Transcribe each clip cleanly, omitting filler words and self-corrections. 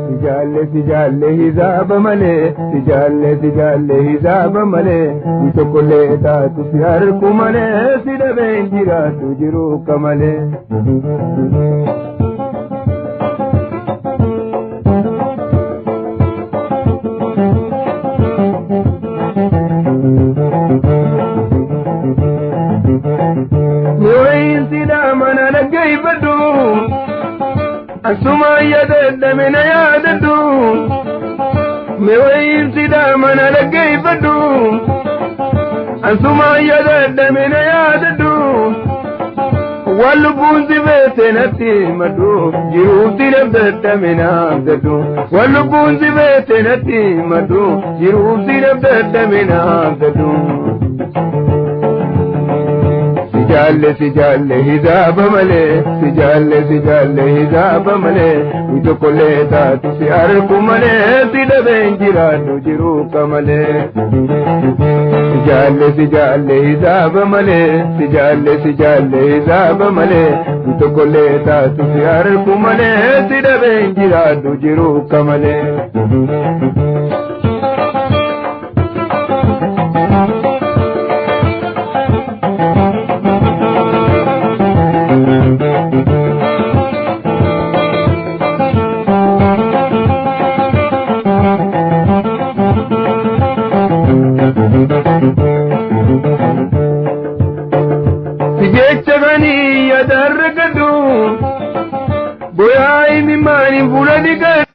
Si jaalle si jaalle hizaaba malee, si jaalle si jaalle hizaaba malee, ni tokkollee taatu si harku malee, si dhabeen jiraatu jiru kamalee. Mi'ooyinsi mana dhaggeeffadhu. Asuma yaadadhame na yaadadhu. Mi'ooyinsi mana dhaggeeffadhu. Asuma yaadadhame na yaadadhu. Waan lubbuun si beete natti himadhu. Jiruuf si dhabdadhame naaf dadhu. Waan lubbuun si beete natti himadhu. Jiruuf si dhabdadhame naaf dadhu. Si jaalle si jaalle hizaaba malee, si jaalle si jaalle hizaaba malee, ni tokkollee taatu si harku malee, si dhabeen jiraadhu jiru kamalee. Si jaalle si jaalle hizaaba malee, si jaalle si jaalle hizaaba malee, ni tokkollee taatu si harku malee, si dhabeen jiraadhu jiru kamalee. Si jecha ganii yaada argadhu, boyaa imimmaaniin fuula dhiqadhu.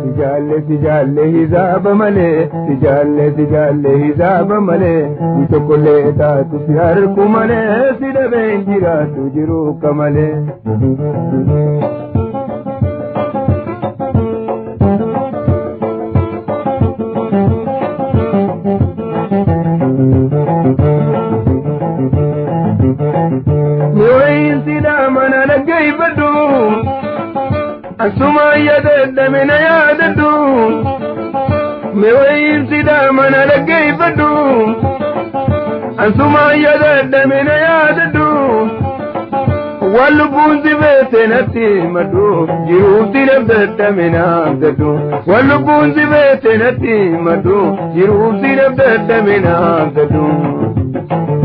Si jaalle si jaalle hizaaba malee, si jaalle si jaalle hizaaba malee, ni tokkollee taatu si harku malee, si dhabeen jiraatu jiru kamalee. Mi'ooyinsi mana dhaggeeffadhu. Asuma yaadadhame na yaadadhu. Mi'ooyinsi mana dhaggeeffadhu. Asuma yaadadhame na yaadadhu. Waan lubbuun si beete natti himadhu. Jiruuf si dhabdadhame naaf dadhu. Waan lubbuun si beete natti himadhu. Jiruuf si dhabdadhame naaf dadhu.